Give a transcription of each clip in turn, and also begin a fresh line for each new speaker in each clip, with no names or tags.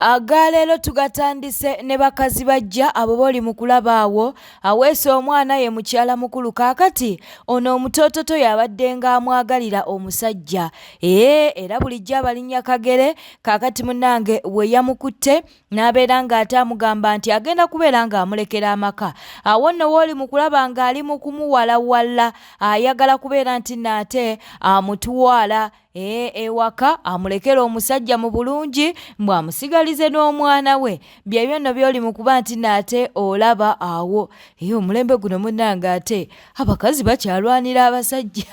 Aga leero tugatandise ne bakazi bajja abo b'oli mu kulaba awo. Aweese omwana ye mukyala mukulu kaakati ono omutoototo y'abaddenga amwagalira omusajja. Ee era bulijjo abalinnya kagere kaakati munnange we yamukutte n'abeera ng'ate amugamba nti agenda kubeera ng'amulekera amaka. Awo nno w'oli mu kulaba ng'ali mu kumuwalawala ayagala kubeera nti nno ate amutwala Ee, ewaka amulekere omusajja mu bulungi mbu amusigalize n'omwana we. Byebyo nno by'oli mu kuba nti nno ate olaba awo. Ee, omulembe guno munnange ate abakazi bakyalwanira abasajja.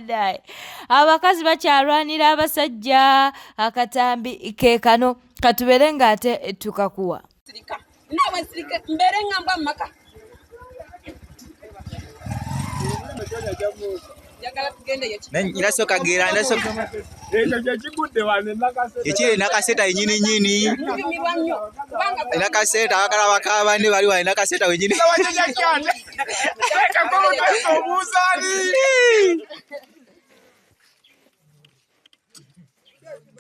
Naye abakazi bakyalwanira abasajja. Akatambi ke kano katubeere ng'ate tukakuwa.
Sirika. Naawe nsirike mbeere ngamba mu maka.
Nasoka gera nasoka
ekyo kyekigudde wano
ekiri nakaseta yenyini nyini nakaseta abakala bakaba banne bali wano nakaseta wenyini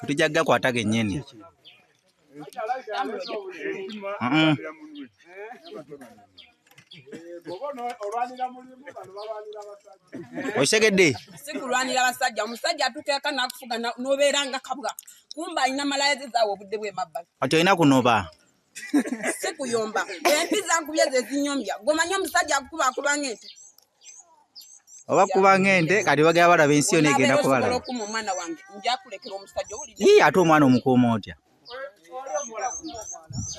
tujja gakwata gennyini. Okitegedde?
Sikulwanira basajja. Omusajja atuteeka nakufuga nobeera nga kabwa. Kumba alina malaya ze zaawa obudde bw'emabbali.
Kati olina kunoba.
Si kuyomba. Empi zankubye ze zinyombya. Gwomanyi omusajja akukuba akuba ng'ente.
Oba kuba ng'ente kati bagenda balaba ensi yona egenda kubalaba.
Okuma omwana wange nja kulekera omusajja owulidde.
Yii ate omwana omukuuma otya?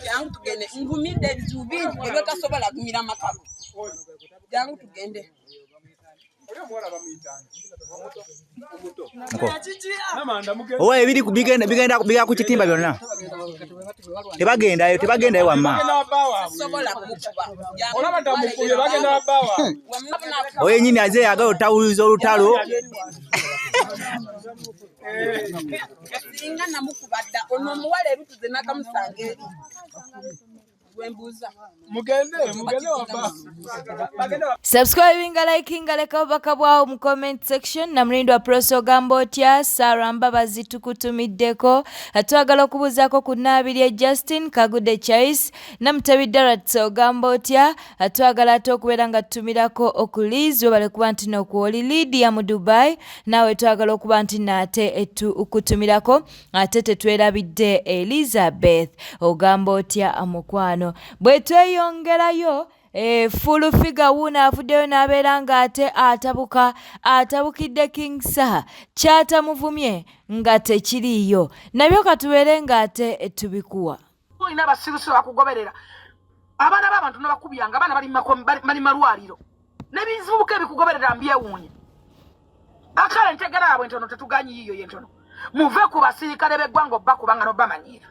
Jangu tugende, ngumidde ebizibu bingi gwe byotasobola gumira amaka go. Jangu tugende.
Owa ebiri bigenda bigenda bigenda ku kitimba byonna. Tebagendayo tebagendayo wamma. Oyo nyini aze yagala otawuliza olutalo.
Singa namukuba dda ono omuwala ebituze nakamusanga eri.
Mugende mugende wabba.
Subscribinga, likinga, leka obubaka bwawo mu comment section. Namulindwa Proso ogamba otya? Sarah Mbabazi tukutumiddeko. Twagala okubuuzaako ku Naabirye Justin Kagudde Chais. Namutebi Darat ogamba otya? Twagala ate okubeera nga tutumirako okuliz webale kuba nti nokwoli Lydia mu Dubai naawe twagala okuba nti naate tukutumirako. Ate tetwerabidde Elizabeth ogamba otya mukwano. Bwe tweyongerayo e, full figure wuuno avuddeyo n'abeera ng'ate atabuka atabukidde King Saha kyatamuvumye nga tekiriiyo nabyo katubeere ng'ate tubikuwa.
Olina abasirusiru abakugoberera abaana b'abantu n'abakubyanga abaana bali malwaliro n'ebizibuka ebikugoberera mbyewuunya. Akale entegera yaabwe ntono tetuganyi yiyo yentono. Muve ku basirikale b'eggwanga obba kubanga n'obamanyiira.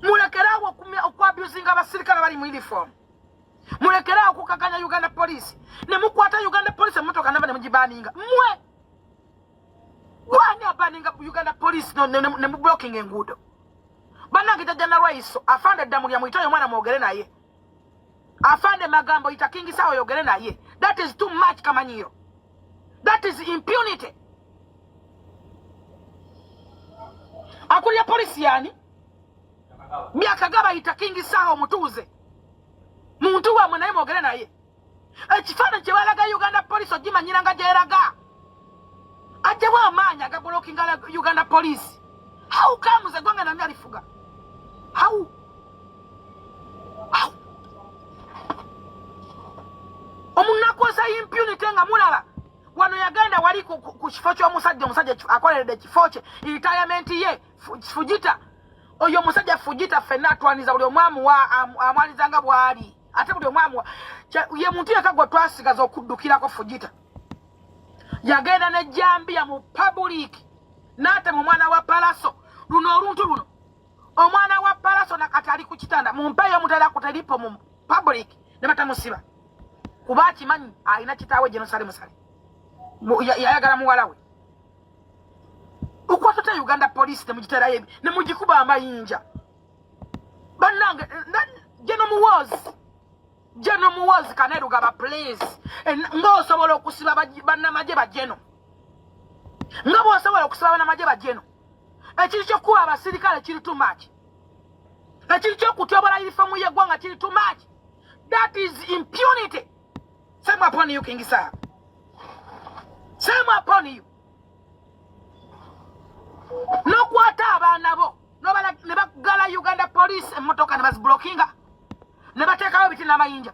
Mulekere awo okwabusinga abasirikale abali mu uniform. Mulekere awo okukakanya Uganda police. Ne mukwata Uganda police emmotoka namba ne mugibaninga. Mmwe wani abaninga Uganda police ne mu blocking enguudo. Bannange jjajja Nalwayiso afande Ddamulya muyite oyo omwana mwogere naye. Afande Magambo yita King Saha oyogere naye. That is too much kamanyiiro. That is impunity. Akulira polisi yani? Byakagaba yita King Saha omutuuze. Muntu wamwe naye mwogere naye. Ekifaananyi kye balaga Uganda police ogimanyira nga gyeraga. Ajjewo amaanyi agabulokinga Uganda police. How comes eggwanga nani alifuga? How? How? Omunakuosa impunity nga mulaba. Wano yagenda wali ku kifo ky'omusajja, omusajja akoleredde ekifo kye, retirement ye, Fujita. Oyo omusajja Fujita ffenna atwaniza buli omu amwaniza nga bw'ali. Ate buli omu amuwa. Ye muntu yekka gwe twasigaza okuddukirako Fujita. Yagenda ne jambiya mu public n'atema omwana wa Palaso. Luno oluntu luno. Omwana wa Palaso nakati ali ku kitanda. Mumpeeyo omutala ku teripo mu public ne batamusiba. Kuba akimanyi alina kitaawe General Salim Saleh. Yayagala muwala we. Okwata otya Uganda police ne mugiterayo ebi, ne mugikuba amayinja. Bannange, General Muhoozi. General Muhoozi Kainerugaba please. Ng'osobola okusiba bannamagye ba General. Nga bw'osobola okusiba bannamagye ba General. Ekintu ky'okukuba abasirikale kiri too much. Ekintu ky'okutyobola yunifomu y'eggwanga kiri too much. That is impunity. Same upon you, King Saha. Same upon you. N'okwata abaana bo ne baggala Uganda police emmotoka ne bazibulokinga ne bateekawo ebiti n'amayinja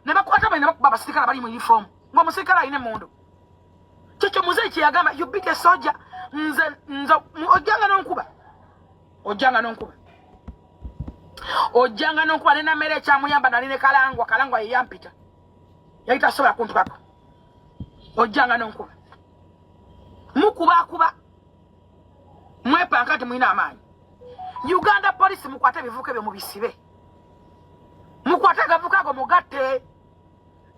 ne bakwata bali ne bakuba abasirikale abali mu uniform ng'omusirikale alina emmundu. Kyekyo muzeeyi kye yagamba, you beat a soldier. Nze nze ojjanga n'onkuba, ojjanga n'onkuba, ojjanga n'onkuba. Ne namere ekyamuyamba nali ne Kalangwa, Kalangwa ye yampita, yali tasobola kuntukako. Ojjanga n'onkuba, mukubakuba, mwepanka nti mulina amaanyi. Uganda police, mukwate ebivuka ebyo mubisibe, mukwate agavuka ago mugatte.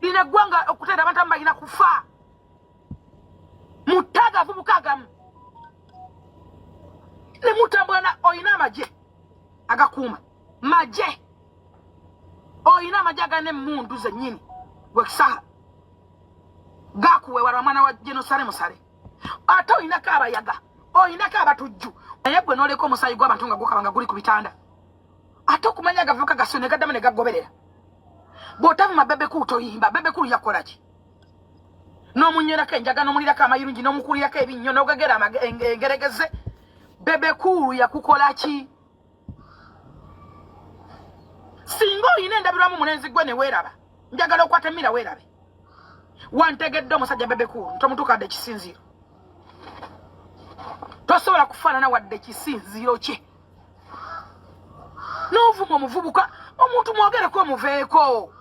Lino eggwanga okuteera abantu abamu balina kufa, mutte agavubuka agamu ne mutambula. Na olina amagye agakuuma magye, olina amagye agalina emmundu zennyini gwekisaha gakuweewala mwana wa Genosale Musale, ate olinako abayaga, olinako abatujju, naye gwe n'oleka omusaayi gw'abantu nga gukaba nga guli ku bitanda. Ate okumanya agavubuka gasio ne gaddamu ne gagoberera. Bw'otavuma Bebe Cool toyimba. Bebe Cool yakola ki? N'omunywerako enjaga, n'omulirako amayirungi, n'omukulirako ebinnyo, n'ogegera engeregeze. Bebe Cool yakukola ki? Singa olina endabirwamu, mulenzi gwe, ne weeraba, njagala okwata emmira weerabe. Wantegedde omusajja Bebe Cool ntomutuukadde ekisinziiro, tosobola kufaanana wadde ekisinziiro kye. N'ovuma omuvubuka, omuntu mwogereko omuveeko,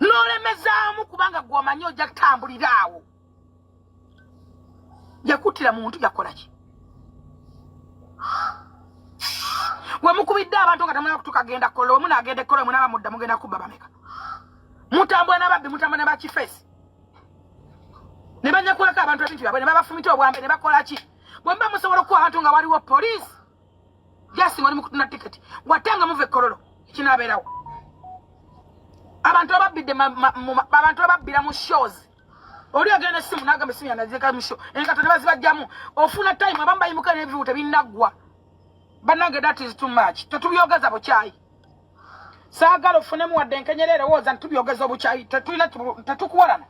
n'olemezaamu kubanga gwe omanyi ojja kutambulira awo. Yakuttira muntu, yakola ki? Wemukubidde abantu nga temulina kutuuka genda Kololo, wemunaagenda ekkololo munaaba mudda mugenda kubba bameka? Mutambula n'ababbi, mutambula ne bakifeesi ne banyakulako abantu ebintu byabwe ne babafumita obwambe ne bakola ki? Bwe muba musobola okukuba abantu nga waliwo poliisi, just nga oli mu kutunda tiketi, wate nga muva ekkololo ekinaabeerawo? Abantu ababbidde, abantu ababbira mu shows, oli agenda essimu n'agamba essimu yanazireka mu show, enkato ne bazibajjamu. Ofuna time, abamu bayimuka n'ebivu tebinnaggwa. Bannange, that is too much. Tetubyogeza bukyayi. Saagala ofunemu wadde enkenyera erowooza nti tubyogeza obukyayi. Tetulina, tetukuwalana.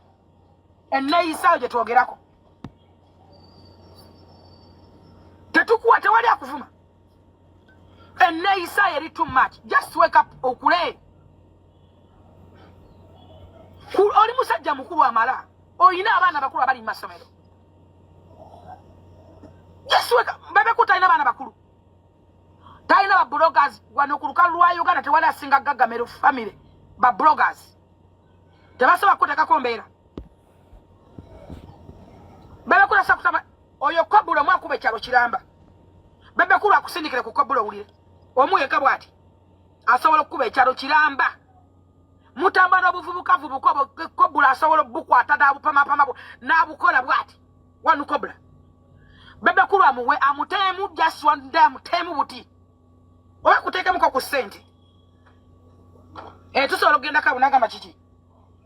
Enneeyisaayo gye twogerako, tetukuwa, tewali akuvuma. Enneeyisaayo eri too much. Just wake up, okule. Oli musajja mukulu amala, olina abaana bakulu abali mu masomero. Just wake up. Bebe Cool talina baana bakulu, talina ba bloggers wano ku lukalu lwa Uganda. Tewali asinga gagamero family ba bloggers, tebasobola kukuteekako mbeera. Bebe Cool asa oyo kobula omu akuba ekyalo kiramba. Bebe Cool akusindikire ku kobula owulire omu yeka bw'ati asobola okukuba ekyalo kiramba. Mutamba n'obuvubuka vubuka obwo, kobula asobola obukwata n'abupamapama n'abukola bw'ati wanu. Kobula Bebe Cool amuwe amuteemu, just one day amuteemu buti oba kuteekemuko ku ssente. Tusobola okugendako abo n'agamba kiki,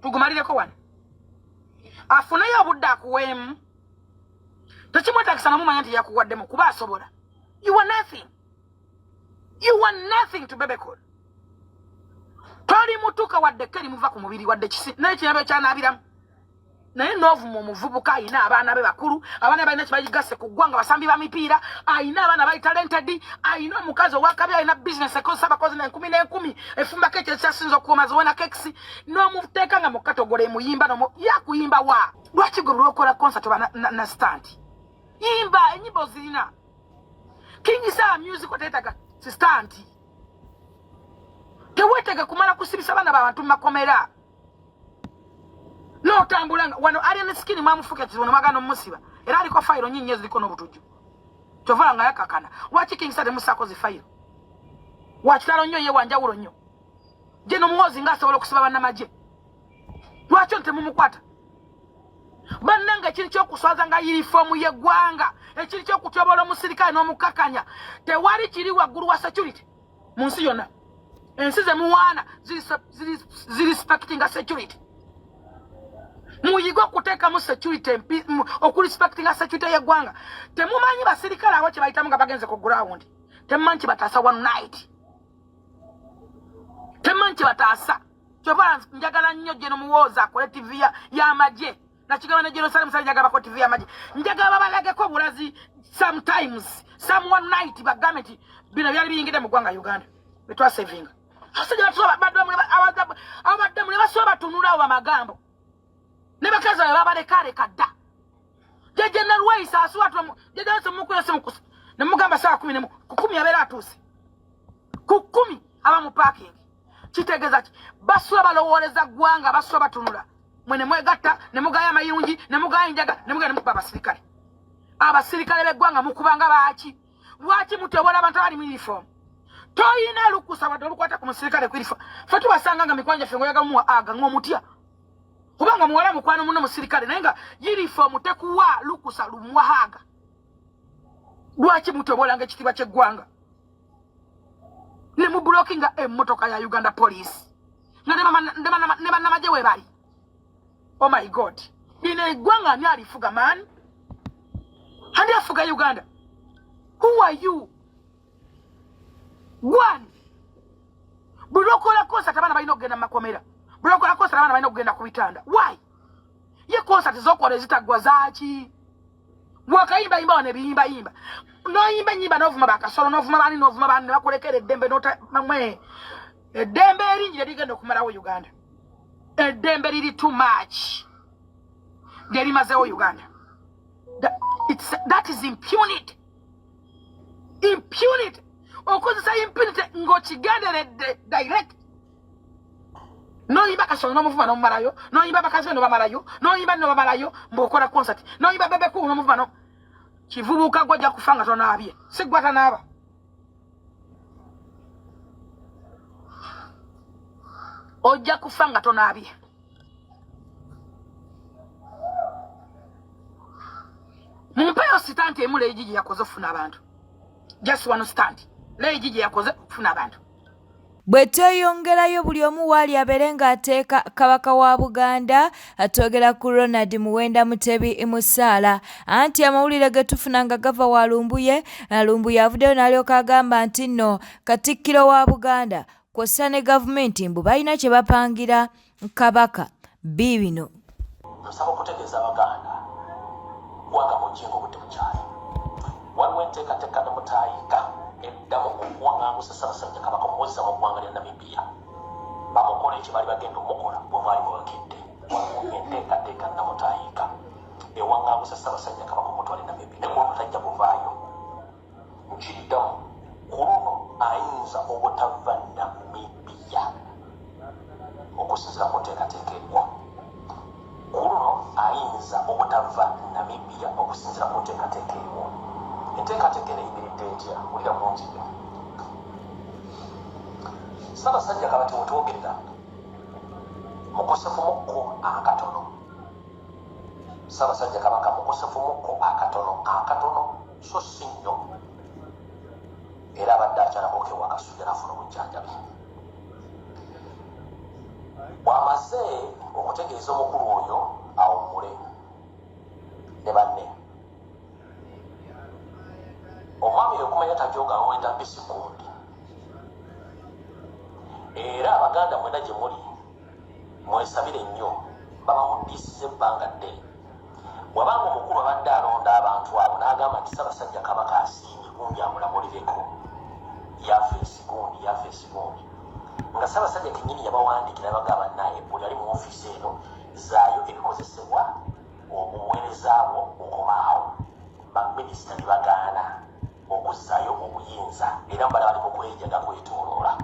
tugumalireko wano, afuneyo obudde akuweemu. Tekimwetagisa namumanya nti yakuwaddemu kuba asobola. You are nothing, you are nothing to Bebe Cool. Toli mutuka wadde keri muva ku mubiri wadde kisi naye kinabo ekyanaabiramu. Naye n'ovuma omuvubuka ayina abaana be bakulu, abaana balina kyebayigase ku ggwanga, basambi ba mipiira, ayina abaana bali talented, ayina omukazi owakabi, ayina bizinesi ekozesa abakozi n'enkumi n'enkumi, efumbako ekyo ekyasinza okuwoma ziwena kekisi, n'omuteeka nga mu category emuyimba yakuyimba wa? Lwaki gwe lwokola concert oba na stunt? Yimba enyimba ozirina. King Saha music oteetaga stunt, teweetega kumala kusibisa baana babantu mu makomera n'otambula nga wano. Alien Skin mwamufuka ekizibu nomwagana omusiba, era aliko fayiro nyingi eziriko n'obutujju, kyovala nga yakakana. Lwaki King Saha temusaako zi fayiro? Wakitalo nnyo, ye wanjawulo nnyo. Gye nomuwozi nga asobola okusiba bannamagye, lwaki ono temumukwata? Bannange, ekintu kyokuswaza nga yirifoomu y'eggwanga, ekintu kyokutyobola omusirikale n'omukakanya, tewali kiri waggulu wa security mu nsi yonna. Ensi zemuwaana ziri respectinga security. Muyige okuteekamu security, okurespectinga security y'eggwanga. Temumanyi basirikale abo kye bayitamu nga bagenze ku ground. Temumanyi kibataasa one night, temumanyi kibataasa. Kyova njagala nnyo Geno Muwooza akole TV y'amagye. Nakigamba ne Geno Salim Sali, njagala bakole TV y'amagye, njagala babalageko bulazi sometimes, some one night, bagambe nti bino byali biyingidde mu ggwanga Uganda betwasavinga. Abasajja abaddemu ne basoba batunulawo bamagambo ne bakazi babe babalekaleka dda. Jjajja Nalwaisa asuba, jjajja wese mukula simukusa ne mugamba saa 11, ku 10 abeera atuuse, ku 10 aba mu parking. Kitegeeza ki? Basula balowooleza ggwanga, basula batunula. Mwe ne mwegatta ne mugaya amayirungi ne mugaya enjaga ne mugaya ne mukuba abasirikale, abasirikale b'eggwanga. Mukubanga baaki? Lwaki mutobola abantu abali mu uniform? Toyina lukusa wadde olukwata ku musirikale ku uniform. Ffe tubasanga nga mikwano gyaffe, ngoyaga muwa aga ng'omutya kubanga muwala mukwano muno musirikale, naye nga uniform tekuwa lukusa lumuwahaga. Lwaki mutobolanga ekitiibwa ky'eggwanga ne mublockinga emmotoka ya Uganda Police nga ne bannamagye we bali? Oh my God, lino eggwanga ani alifuga? Man, ani afuga Uganda? Who are you? Gwani? Buli lwokola concert abaana balina okugenda mu makomera, buli lwokola concert abaana balina okugenda ku bitanda. Why? Ye concert zokola ezitaggwa zaaki? Wakayimbayimba wano ebiyimbayimba, noyimba enyimba, novuma bakasolo, novuma bani, novuma bani, nebakulekera eddembe. Mwe eddembe eringi lyerigenda okumalawo Uganda. Eddembe liri too much, lyerimazewo Uganda. That is impunity, impunity. Okozesa impunity ng'okigenderedde direct. Noyimba Kasolo n'omuvuma n'omumalayo, noyimba bakazi be nobamalayo, noyimba nobamalayo, mbw'okola concert, noyimba Bebe Cool n'omuvuma. No kivubuka gwe, ojja kufa nga tonaabye. Si gwe atanaaba. Ojja kufa nga tonaabye. Mumpeyo stunt emu Lady gye yakoze okufuna abantu. Just one stunt Lady gye yakoze okufuna abantu.
Bwe tweyongerayo, buli omu waali abeere ng'ateeka Kabaka wa Buganda. Twogera ku Ronald Muwenda Mutebi Musaala, anti amawulire ge tufuna nga gava wa Lumbuye. Lumbuye avuddeyo n'alyoka agamba nti nno Katikkiro wa Buganda kw'ossa ne gavumenti mbu balina kye bapangira Kabaka. Biibino.
Nsaba okutegeeza Abaganda, ggwanga mujje ng'obudde bukyali. Waliwo enteekateeka ne mutaayika eddamu okuwaŋŋangusa Ssaabasajja Kabaka omuzza mu ggwanga lya Namibia, bamukole ekyo baali bagenda omukola bwe mwali mubakedde. Waliwo enteekateeka namutaayika ewaŋŋangusa Ssaabasajja Kabaka omutwala e Namibia, ne ku tajja kuvaayo. Nkiddamu, ku luno ayinza obutava Namibia okusinziira ku nteekateeka eriwo. Ku luno ayinza obutava Namibia okusinziira ku nteekateeka eriwo. Enteekateeka eno eyimiridde etya? Wulira bulungi nnyo. Ssaabasajja Kabaka wetwogerera mukosefu mukko akatono. Ssaabasajja Kabaka mukosefu mukko akatono akatono, so si nnyo, era abadde akyalako kewa Kasujja nafuna obujjanjabi. Bw'amaze okutegeeza omukulu oyo awummule ne banne, omwami oyo kumanya tajooga, awenda mpisi gundi. Era Abaganda mwena gye muli mwesabire nnyo, babawuddiisiza ebbanga ddene. Bw'abanga omukulu abadde alonda abantu abo n'agamba nti Ssaabasajja Kabaka asiimye gundi amulamulireko yafeesi gundi, yafeesi gundi, nga Ssaabasajja kennyini yabawandiikira bagamba, naye buli ali mu ofiisi eno zaayo ebikozesebwa, obuweereza bwo bukomaawo. Baminisita ne bagaana okuzzaayo obuyinza, era mbala bali mu kwejaga kwetooloola.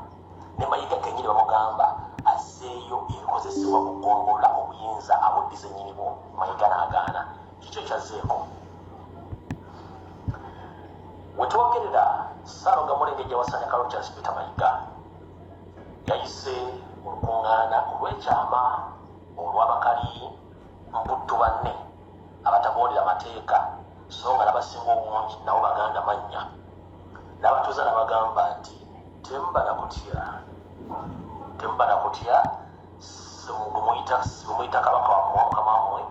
Ne Mayiga kennyini bamugamba azzeeyo ebikozesebwa mu ggombolola, obuyinza abuddize nnyini bwo, Mayiga n'agaana. Kiki ekyazzeeko? Wetwogerera, Ssaalonga Mulengejja Wasanya Kalolo Charles Peter Mayiga yayise olukuŋŋaana olw'ekyama olw'abakali mputtu banne abatagondera mateeka, so nga n'abasinga obungi nabo Baganda mannya, n'abatuuza n'abagamba nti temuba na kutya, temuba na kutya. Gwe muyita Kabaka wammwe. Kuba mukama wammwe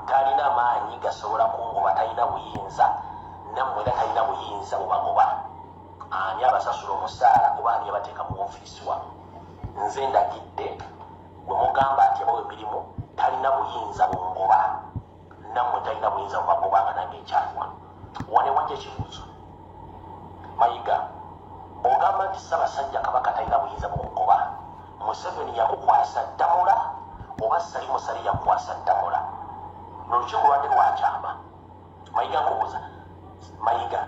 talina maanyi gasobola kungoba, talina buyinza, nammwe era talina buyinza bubagoba. Ani abasasula omusaala oba ani yabateeka mu ofiisi wano? Nze ndagidde gwe mugamba nti abawa emirimu talina buyinza bungoba, nammwe talina buyinza bubagoba nga nange nkyali wano. Wano ewajja ekibuuzo, Mayiga, bw'ogamba nti Ssaabasajja Kabaka talina buyinza bukugoba, Museveni yakukwasa Ddamula oba Salim Saleh yakukwasa Ddamula? Luno olukiiko lubadde lwa kyama. Mayiga nkubuuza, Mayiga,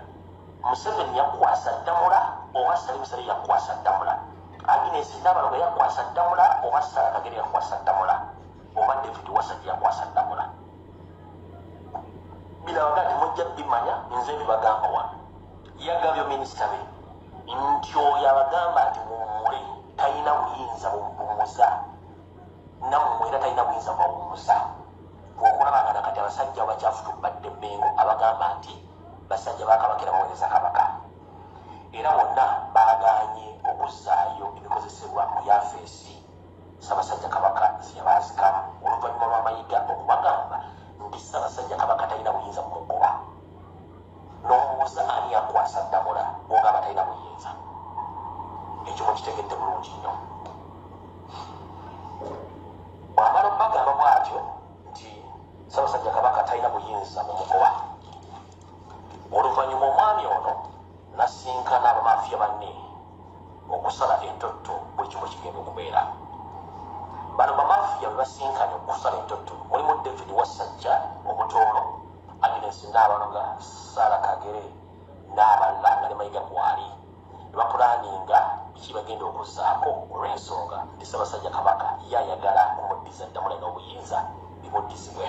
Museveni yakukwasa Ddamula oba Salim Saleh yakukwasa Ddamula? Agnes Nabaloga yakukwasa Ddamula oba Sarah Kagere yakukwasa Ddamula oba David Wasajja yakukwasa Ddamula? Birabaga nti mujja bimanya, nze mbibagamba wano. Yagambye minisita be nti oyo abagamba nti muwummule talina buyinza bumuwummuza, nammwe era talina buyinza bubawummuza. Okulaba nga nakati abasajja abo bakyafutubbadde Mmengo abagamba nti basajja ba Kabaka era baweereza Kabaka, era bonna baagaanye okuzzaayo ebikozesebwa mu yafeesi Ssaabasajja Kabaka ze yabaazikamu oluvannyuma lwa Mayiga okubagamba nti Ssaabasajja Kabaka talina buyinza bumugoba. N'omubuuza ani yakwasa Ddamula gw'ogamba talina buyinza. Ekyo mukitegedde bulungi nnyo. Bw'amala okubagamba bw'atyo nti Ssaabasajja Kabaka talina buyinza bumugoba, oluvannyuma omwami ono n'asisinkana abamafiya banne okusala entotto buli kimu kigenda okubeera. Bano bamafiya bwe basinkanye okusala entotto mulimu David Wassajja Omutooro, Agnes Nnaabaloga, Sarah Kagere n'abalala nga ne Mayiga kwali, ne bapulaaninga biki bagenda okuzzaako olw'ensonga nti Ssaabasajja Kabaka ye ayagala kumuddiza Ddamula n'obuyinza bimuddizibwe.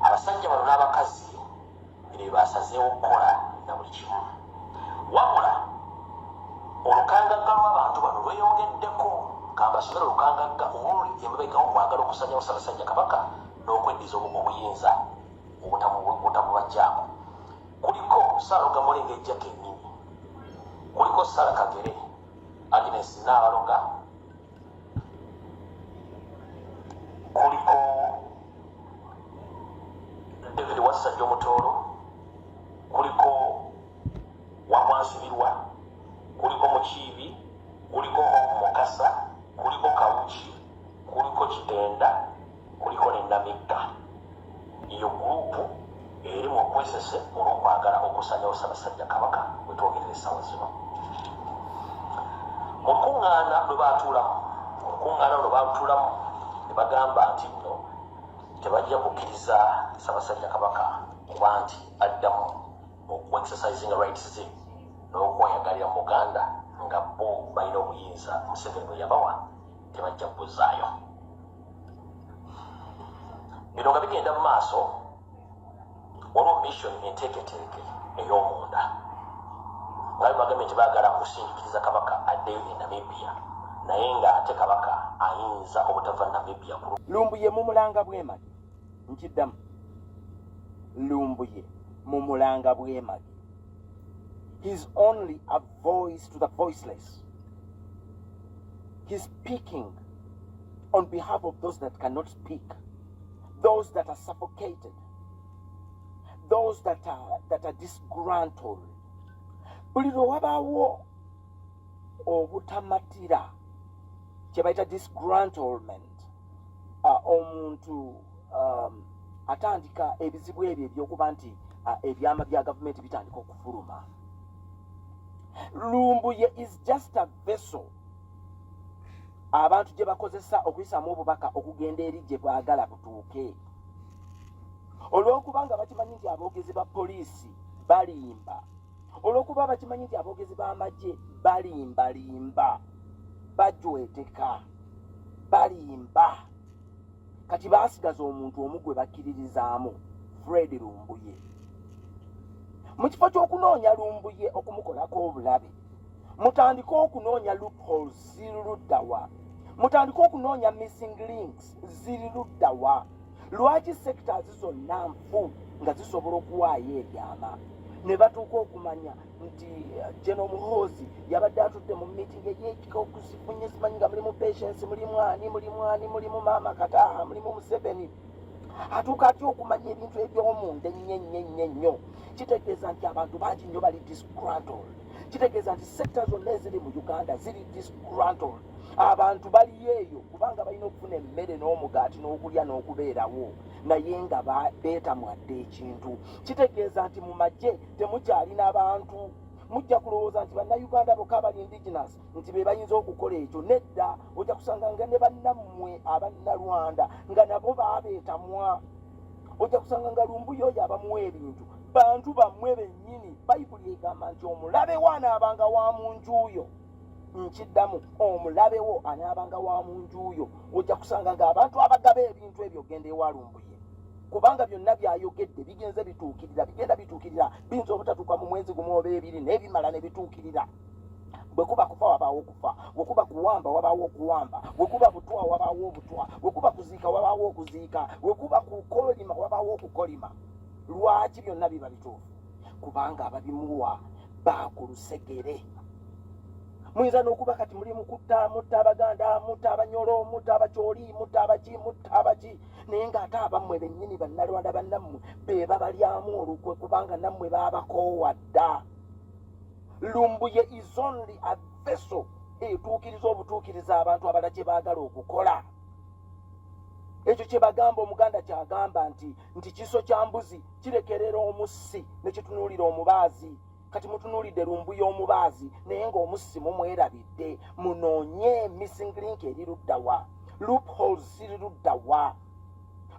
Abasajja bano n'abakazi bino bye basazeewo okukola na buli kimu. Wabula olukangagga lw'abantu bano lweyongeddeko. Kambasomere olukangagga oluli emabega w'okwagala okusanyawo Ssaabasajja Kabaka n'okweddiza obuyinza obutamubajjaako. Kuliko Ssaalongo Mulengejja kennyini, kuliko Sarah Kagere, Agnes Nnaabaloga, kuliko David Wassajja Omutooro, kuliko Wagwa Nsibirwa, kuliko Mukiibi, kuliko Hope Mukasa, kuliko Kawuki, kuliko Kitenda, kuliko ne Namikka. Eyo gurupu eri mu kwesese olw'okwagala okusanyawo Ssaabasajja Kabaka we twogerera essaawa zino. Mu lukuŋŋaana lwe baatuulamu, olukuŋŋaana luno baalutuulamu ne bagamba nti nno tebajja kukkiriza Ssaabasajja Kabaka kuba nti addamu okuexercisinga rights ze n'okweyagalira mu Buganda nga bo balina obuyinza Museveni bwe yabawa tebajja kubuzzaayo. Bino nga bigenda mu maaso, waliwo mission enteeketeeke ey'omunda nga bwe bagambye nti baagala kusindikiriza Kabaka addeyo e Namibia, naye ng'ate Kabaka ayinza obutava Namibia ku
Lumbuye mumulanga bwemage, nkiddamu, Lumbuye mumulanga bwemage. He's only a voice to the voiceless. He's speaking on behalf of those that cannot speak, those that are suffocated, those that are disgruntled. Buli lwe wabaawo obutamatira kye bayita disgruntlement, omuntu atandika ebizibu ebyo ebyokuba nti ebyama bya gavumenti bitandika okufuluma. Lumbuye is just a vessel abantu gye bakozesa okuyisaamu obubaka okugenda eri gye bwagala butuuke, olw'okuba nga bakimanyi nti aboogezi ba poliisi balimba, olw'okuba bakimanyi nti aboogezi b'amagye balimbalimba, bajweteka, balimba. Kati baasigaza omuntu omu gwe bakkiririzaamu, Fred Lumbuye. Mu kifo ky'okunoonya Lumbuye okumukolako obulabe, mutandike okunoonya loopholes ziri luddawa, mutandike okunoonya missing links ziri luddawa. Lwaki sectors zonna nfu nga zisobola okuwaayo ebyama? Ne batuuka okumanya nti General Muhoozi yabadde atudde mu meeting ey'ekika okusifunye, simanyi nga mulimu Patience, mulimu ani, mulimu ani, mulimu Maama Kataaha, mulimu Museveni. Atuuka atya okumanya ebintu eby'omunda ennyo ennyo ennyo ennyo? Kitegeeza nti abantu bangi nnyo bali disgruntled. Kitegeeza nti sector zonna eziri mu Uganda ziri disgruntled. Abantu baliyo eyo kubanga balina okufuna emmere n'omugaati n'okulya n'okubeerawo, naye nga beetamwadde ekintu. Kitegeeza nti mu magye temukyalina bantu. Mujja kulowooza nti Bannayuganda bokka abali indigenous nti be bayinza okukola ekyo. Nedda, ojja kusanga nga ne bannammwe Abannalwanda nga nabo baabeetamwa. Ojja kusanga nga Lumbuye oyo abamuwa ebintu bantu bammwe bennyini. Bayibuli egamba nti omulabe wo anaabanga wa mu nju yo. Nkiddamu, omulabe wo anaabanga wa mu nju yo. Ojja kusanga ng'abantu abagaba ebintu ebyo ogenda ewa Lumbuye, kubanga byonna byayogedde bigenze bituukirira, bigenda bituukirira. Biyinza obutatuuka mu mwezi gumu oba ebiri, naye bimala ne bituukirira. Bwe kuba kufa, wabaawo okufa. Bwe kuba kuwamba, wabaawo okuwamba. Bwe kuba butwa, wabaawo obutwa. Bwe kuba kuziika, wabaawo okuziika. Bwe kuba kukolima, wabaawo okukolima. Lwaki byonna biba bituufu? Kubanga ababimuwa bakulusegere. Muyinza n'okuba kati muli mukutta, mutta Abaganda, mutta Abanyolo, mutta Abakyoli, mutta abaki, mutta abaki, naye ng'ate abammwe bennyini Bannalwanda bannammwe be babalyamu olukwe, kubanga nammwe baabakoowa dda. Lumbuye is only a vessel etuukiriza obutuukiriza abantu abalala kye baagala okukola. Ekyo kye bagamba, Omuganda kyagamba nti kiso kya mbuzi kirekerera omussi ne kitunuulira omubaazi. Kati mutunuulidde Lumbuye omubaazi, naye ng'omussi mumwerabidde. Munoonye missing link eri luddawa, loopholes ziri luddawa?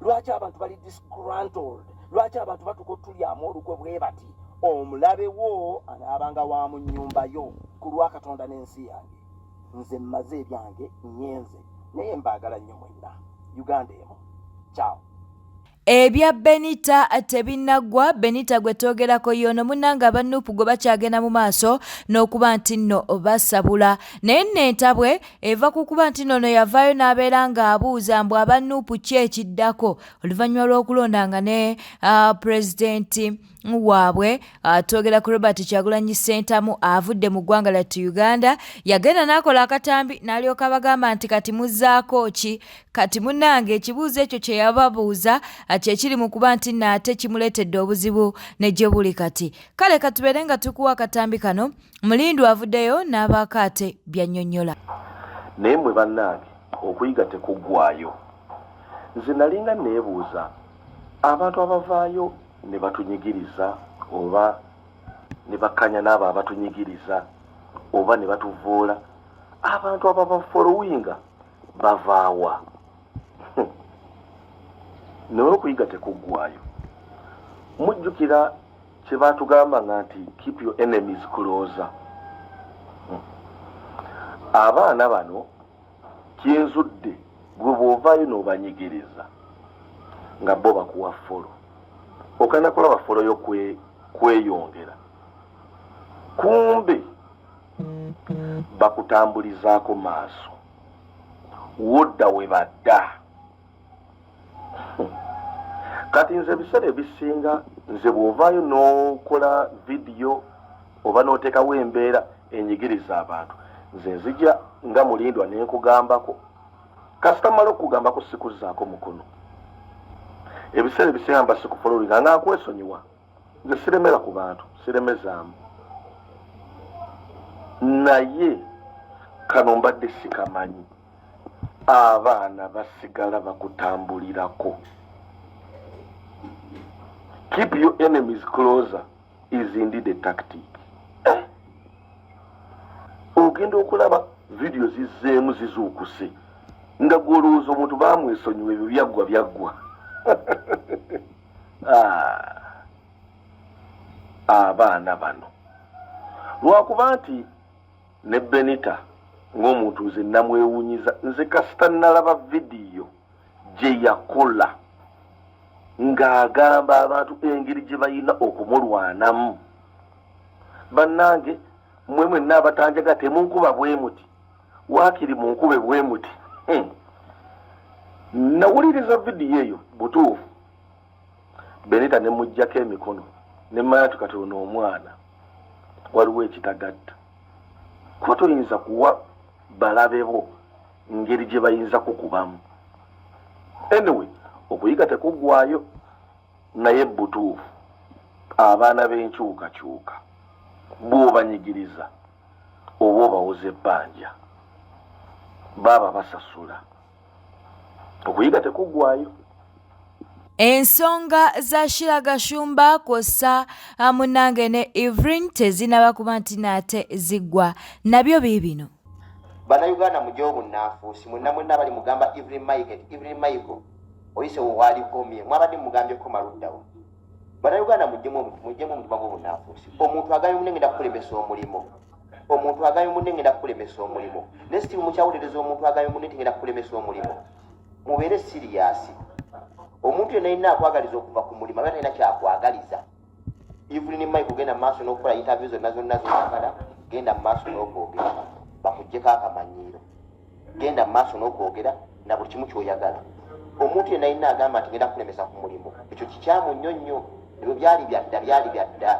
Lwaki abantu bali disgruntled? Lwaki abantu batuka otulyamu olukwe bwe bati? Omulabe wo anaabanga wa mu nnyumba yo. Ku lwa Katonda n'ensi yange, nze mmaze ebyange, nyenze, naye mbaagala nnyo mwenna. Uganda emu. Ciao.
Ebya Benita tebinnaggwa. Benita gwe twogerako y'ono munnange aba NUP gwe bakyagenda mu maaso n'okuba nti nno basabula, naye nno entabwe eva ku kuba nti nno ono yavaayo n'abeera ng'abuuza mbu aba NUP ki ekiddako oluvannyuma lw'okulonda nga ne pulezidenti waabwe, twogera ku Robert Kyagulanyi Ssentamu, avudde mu ggwanga lyattu Uganda. Yagenda n'akola akatambi n'alyoka abagamba nti kati muzzaako ki? Kati munnange, ekibuuzo ekyo kye yababuuza kye kiri mu kuba nti nno ate kimuleetedde obuzibu ne gye buli kati. Kale katubeere nga tukuwa akatambi kano, Mulindwa avuddeyo n'abaako ate byannyonnyola.
Naye mmwe bannange, okuyiga tekuggwaayo. Nze nalinga neebuuza abantu abavaayo ne batunyigiriza oba ne bakkanya n'abo abatunyigiriza oba ne batuvvoola, abantu ababafolowinga bavaawa? Naye okuyiga tekuggwaayo. Mujjukira kye baatugamba nga nti keep your enemies closer. Abaana bano kinzudde, gwe bw'ovaayo n'obanyigiriza nga bo bakuwa follow, ogenda kulaba follow yo kweyongera, kumbe bakutambulizaako maaso wodda we badda. Kati nze ebiseera ebisinga, nze bw'ovaayo n'okola vidiyo oba n'oteekawo embeera enyigiriza abantu, nze nzija nga Mulindwa nenkugambako. Kasita mala okukugambako, sikuzzaako mukono. Ebiseera ebisinga mba sikufolowinga nga nkwesonyiwa. Nze siremera ku bantu, siremezaamu, naye kano mbadde sikamanyi. Abaana basigala bakutambulirako. Keep your enemies closer is indeed a tactic. Ogenda okulaba vidiyo zizzeemu zizuukuse nga gwolowooza omuntu bamwesonyiwa, ebyo byaggwa byaggwa. Ah. Abaana bano, lwakuba nti ne Benita ng'omuntu nze namwewunyiza. Nze kasita nalaba vidiyo gye yakola ng'agamba abantu engeri gye balina okumulwanamu, bannange mwe mwenna abatanjaga temunkuba bwe muti, waakiri munkube bwe muti. Nawuliriza vidiyo eyo, butuufu Benita ne muggyako emikono.
Ne mmanya nti kati ono omwana waliwo ekitagatta, kuba toyinza kuwa balabe bo ngeri gye bayinza kukubamu. Anyway, okuyiga tekuggwayo, naye butuufu abaana b'enkyukakyuka bw'obanyigiriza oba obawoza ebbanja, baaba basasula. Okuyiga tekuggwayo.
Ensonga za Shira Gashumba kw'ossa munnange ne Evelyn tezinaba kuba nti naate ziggwa, nabyo biibino.
Bannayuganda, mugyewo bunnanfuusi. Mwenna mwenna abali mugamba Evelyn Michael, Evelyn Michael oyise wewaalikomye, mwabadde mugambye koma luddawo. Bannayuganda, muggyemu omutima gw'obunnanfuusi. Omuntu agambye munne, "Ngenda kukulemesa omulimu." Omuntu agambye munne, "Ngenda kukulemesa omulimu," naye still mukyawuliriza omuntu agambye munne nti, "Ngenda kukulemesa omulimu." Mubeere serious. Omuntu yenna yenna akwagaliza okuva ku mulimu aba talina kyakwagaliza. Evelyn Mike, genda mu maaso n'okukola interview zonna zonna zoyagala. Genda mu maaso n'okwogera, bakuggyeko akamanyiiro. Genda mu maaso n'okwogera na buli kimu kyoyagala. Omuntu yenna yenna agamba nti, "Ngenda kukulemesa ku mulimu," ekyo kikyamu nnyo nnyo. Ebyo byali byadda, byali byadda.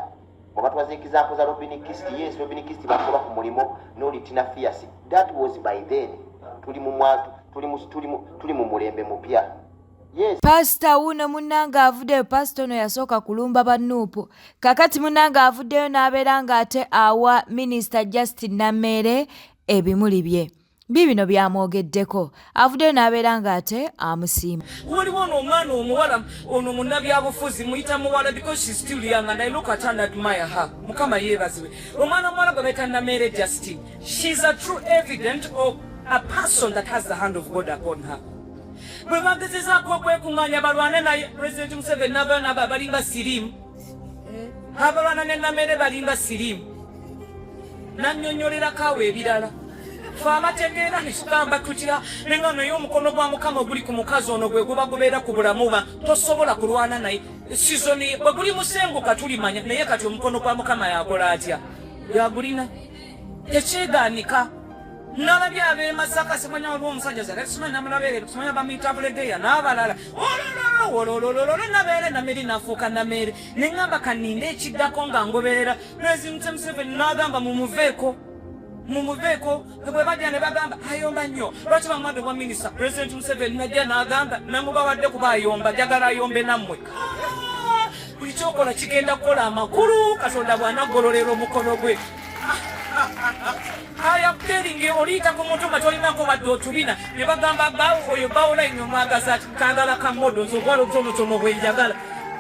Oba twaza example za Robin Kist. Yes, Robin Kist bakuba ku mulimu noli Tina Fierce. That was by then. Tuli mu mwatu, tuli mu mulembe mupya. Yes.
Pasita wuuno munnange avuddeyo. Pasita ono yasooka kulumba ba NUP, kakati munnange avuddeyo n'abeera ng'ate awa Minisita Justin Nammeere ebimuli bye. Biibino byamwogeddeko, avuddeyo n'abeera ng'ate amusiima.
Waliwo ono omwana omuwala ono munnabyabufuzi, muyita muwala because she's still young and I look at her and admire her. Mukama yeebazibwe. Omwana omuwala gwe bayita Nameere Justin, she's a true evident of a person that has the hand of God upon her. Bwe bagezezaako okwekuŋŋaanya balwane naye, President Museveni n'avayo n'aba balimba siriimu, abalwana ne Nameere balimba siriimu, nannyonnyolerako awo ebirala. Fe abategeera ne tugamba tutya nenga, naye omukono gwa Mukama oguli ku mukazi ono gwe guba gubeera ku bulamu bwa tosobola kulwana naye. Sizoni bwe guli musenguka tulimanya, naye kati omukono gwa Mukama yakola atya? Yagulina, tekyeganika. Nalabye ab'e Masaka, simanya waliwo omusajja zala, simanya namulabeere, simanya bamuyita Bulegeya n'abalala, ololololololo, nabeere Nameri, nafuuka Nameere. Neŋŋamba kaninde ekiddako nga ngoberera President Museveni n'agamba mumuveeko, mumuveeko. Bwe bajja ne bagamba ayomba nnyo, lwaki bamuwadde bwa minisita? President Museveni najja n'agamba namubawadde kuba ayomba, njagala ayombe nammwe. Buli kyokola kigenda kukola amakulu Katonda bw'anagololera omukono gwe. Ayakuteeringa oliyita ku muntu nga tolinako wadde otubina, ne bagamba bawo oyo bawulayini omwagaza ati kagala kamodo, nze obwala obutonotono bwenjagala.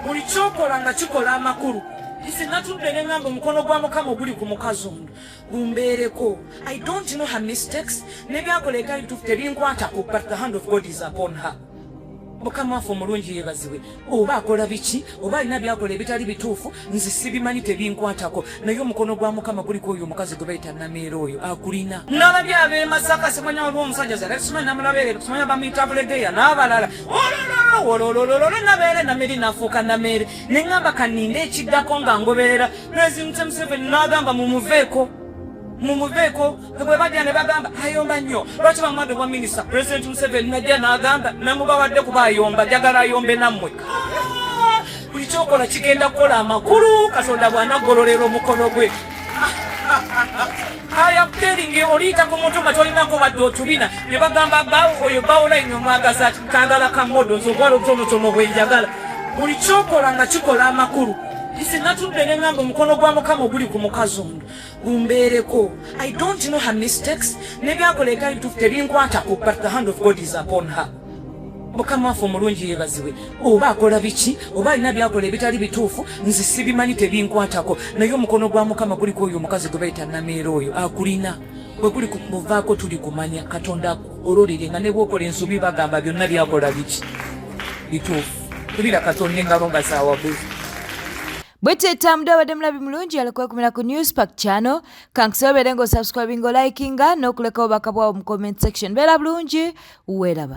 Buli kyokola nga kikola amakulu. Nze natudde ne ŋŋamba omukono gwa Mukama oguli ku mukazi ono gumbeereko. I don't know her mistakes, nebyakola ebitali bituufu tebinkwatako, but the hand of God is upon her. Mukama waffe omulungi yeebazibwe. Oba akola biki, oba alina byakola ebitali bituufu, nze sibimanyi, tebinkwatako, naye omukono gwa Mukama guliko oyo omukazi gwe bayita Nameere oyo agulina. Nalabye ab'e Masaka, simanya waliwo omusajja zala, simanya namulabeere, simanya bamuyita Bulegeya n'abalala, ololololololo, nabeere Nameri, nafuuka Nameere. Neŋŋamba kaninde ekiddako nga ngoberera President Museveni n'agamba mumuveeko, mumuveeko. Bwe bajja ne bagamba ayomba nnyo, lwaki bamuwadde bwa minisita? President Museveni najja n'agamba namubawadde kuba ayomba, njagala ayombe nammwe. Buli kyokola kigenda kukola amakulu Katonda bw'anagololera omukono gwe. Ayakuteeringa oliyita ku muntu nga tolinako wadde otubina, ne bagamba bawo oyo bawulayini omwagaza ati kagala kamodo, nze obwala obutonotono bwenjagala. Buli kyokola nga kikola amakulu. Nze natudde ne ŋŋamba omukono gwa Mukama oguli ku mukazi ono gumbeereko. I don't know her mistakes, nebyakola ebitali bituufu tebinkwatako, but the hand of God is upon her. Mukama waffe omulungi yeebazibwe. Oba akola biki, oba alina byakola ebitali bituufu, nze sibimanyi, tebinkwatako, naye omukono gwa Mukama guliko oyo omukazi gwe bayita Nameere oyo agulina. Bwe guli muvaako tuli kumanya. Katonda akulolere nga ne bwokola ensobi bagamba byonna byakola biki bituufu. Kubira Katonda engalo nga zawaggulu.
Bwetyo etambudde. Abadde mulabi mulungi alekwekumira ku Newspark channel. Kankusaba obeere ng'osubscribinga, olikinga n'okuleka obubaka bwawo mu comment section. Beera bulungi, weeraba.